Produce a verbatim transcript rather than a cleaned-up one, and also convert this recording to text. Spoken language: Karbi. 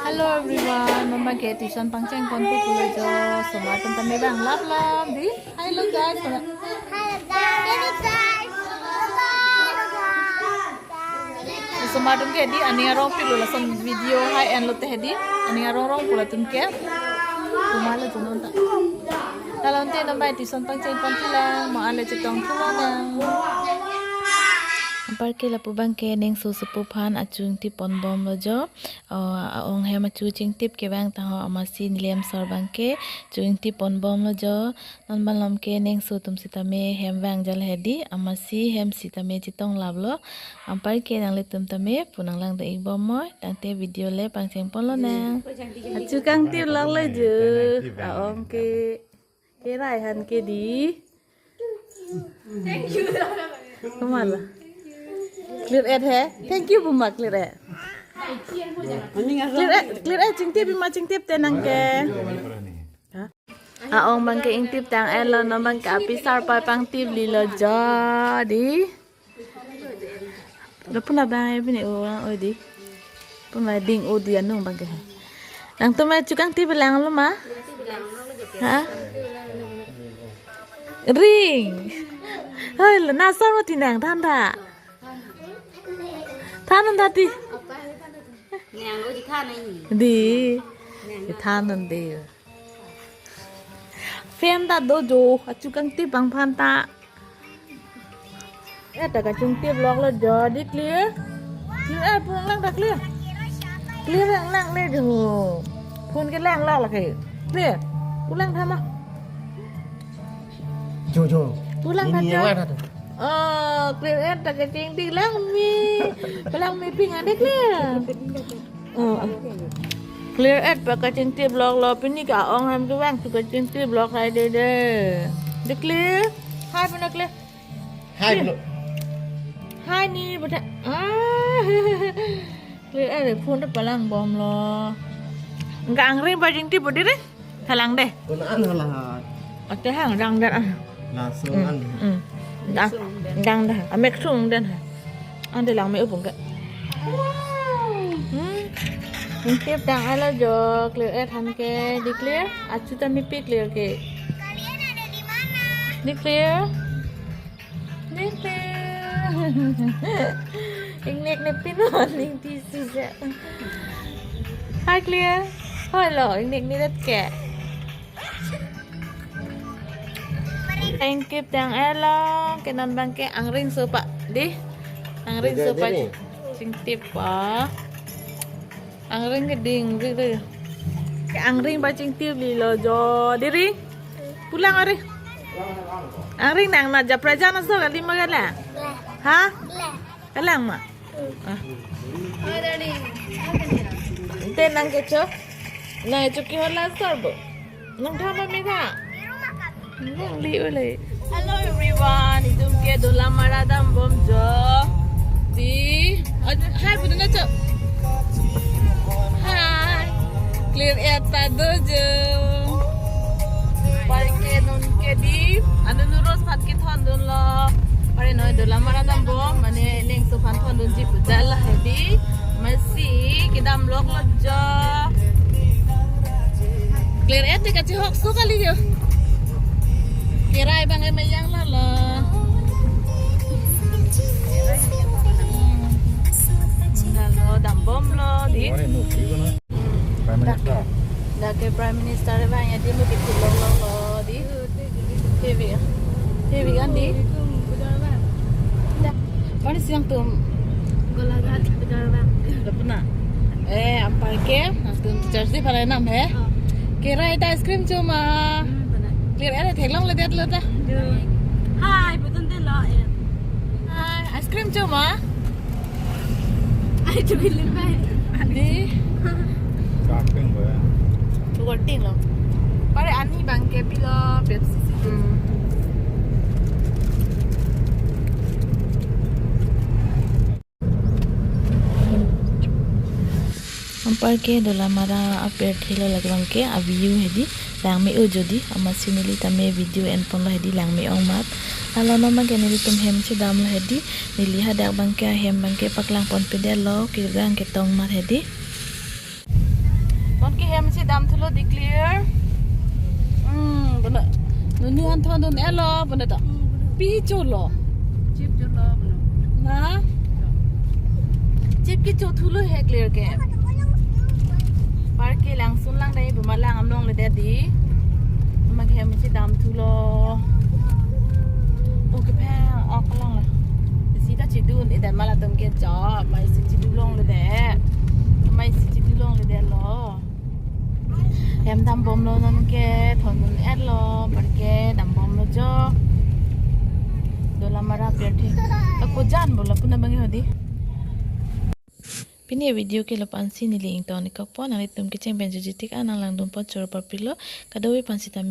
Hello everyone, non abangke tuition pangcheng ponpo pulo jo. Osomar atum tame bang lap lap di. Hello guys. Hello guys. Hello guys. Osomar atum ke di aning arong pilo lason video hai enlo te di. Aning arong rong pula atum ke. Kumalo jo non ta. Talon te non abang tuition pangcheng pon thulang, mo ale chetong thulang nang. Anparke lapu abangke Nengso supo aphan achu ingtip ponbomlo jo. O, a-ong hem achu chingtip kevang ta ho, amatsi neli hem sor abangke chu ingtip ponbomlo jo. Non malom ke Nengso atum sitame hem vang jal hedi, amatsi hem sitame chetong laplo. Anparke nanglitum tame pu nanglang do-ik bom moi, tangte video le pangcheng ponlo nang. Achu kangtip lak le jo, a-ong ke. Kerai aphan ke di. Thank you. Kumala. Clear et he? Thank you buma clear et. Clear et, clear et chingtip bima chingtip te nang ke. Ha? A-ong abangke ingtip tang etlo, non abangke api sarpai pangtip lilo jo di. Lo puna abang e bini o, o di. Puna ding o di anung abangke. Nangtum achu kangtip langlo ma? Ha? Ring. Hoi, lo na sor mati nang than tha. Than tha ti. Nang lo di than ai. Di. Di than non de. Fan ta do jo, achu kangtip abang aphan ta. Eh, ta kachingtip loklo jo, di clear. Clear, eh, pu lang ta clear. Clear lang lang le jo. Phone ke lang lak lake. Clear. Pu lang tha ma. Jo, jo. Pu lang tha jo. Oh, clear et ta kachingtip lang mi. Pu lang mi ping ade clear. Oh, oh. Clear et pa kachingtip loklo, pini ke a-ong hem kevang chu kachingtip lok hai de de. De clear. Hai puna clear. Hai puna. Hai ni bada. Ah. Clear et phone ta palangbomlo. Anke angring pachingtip bodi re. Thalang de. Kuna an hala. Ate hang dang dan ah. Langsung an. Hmm. Dang. Dang dah. Amek sung dan ha. Ante lang me upung ke. Hmm. Ingtip tang etlo jo clear et aphan ke di clear. Achu ta mipi clear ke. Di clear. Di clear. Ingnek ne pin non ning tisi ja. Hai clear. Hoi lo ingnek ne det ke. Ingtip tang etlo, ke non abangke angring sopa, di. Angring sopa chingtip pa. Angring ke ding, di, di. Ke angring pachingtip lilo jo, di ring. Pu lang ari. Angring nang na japra jana so kali magala. Ha? Kalang ma. Ah. Te nang kecho. Nang kecho ke hala sor bo. Nang tha ma me tha. Nang li ule. Hello everyone. Itum ke Dolamara dambom jo. Di. Hai pudun na cho. Hai. Clear et ta do jo. Anparke non ke di. Anu nurus phat kethondunlo. Anparke noi Dolamara dambom, mane Nengso aphan thondunji pu jal hedi. Amatsi kedam loklo jo. Clear et te kachihok so kali jo. Kerai abang e meyang lalo. Lalo dambomlo di. Prime Minister. Dak ke Prime Minister abang ya di mudik pulo lo lo di. T V. T V kan di. Da. Pani siang tum. Golaghat benar bang. Lo puna. Eh, anparke, nangtum charge di pala nam he. Oh. Kerai ta ice cream cho ma. Hmm, benar. Clear et theklongledet lo ta. Hai, betul deh lo ya. Hai, ice cream cho ma. Ai, chubilin bai. Di. Kating ba. Chukorting lo. Pare ani abangke pilo Pepsi si. Hmm. Anparke Dolamara apirthe lo lake abangke a-view hedi. Langme-o jo di, amatsi neli tame video enponlo hedi langme-ong amat. Lalo non abangke nelitum hem chedamlo hedi, neli hadak abangke ahem abangke paklang ponpedetlo, kegang ketong amat hedi. Ke hem si dam thulo declare. Hmm, bana. Nunu an thon dun elo, bana ta. Pi cholo. Chip cholo, bana. Na? Chip ke cho thulo he clear ke. Park ke langsun lang dai, buma lang amlong le dadi. Buma ke hem si dam thulo. Oke, pha, ok lang la. Si ta chidun, idan mala tum ke jo, mai si chidu long le de. Mai si chidu long le de lo. Hem dam bomlo non ke, thon dun et lo, park ke dam bomlo jo. Dolamara pirthe. Ako jan bola puna bangi hodi. Pini video ke lapu-an si neli ington ikpo, nanglitum kecheng pen juji tik an nang langdun pon choro parpilo, kadokave aphan sita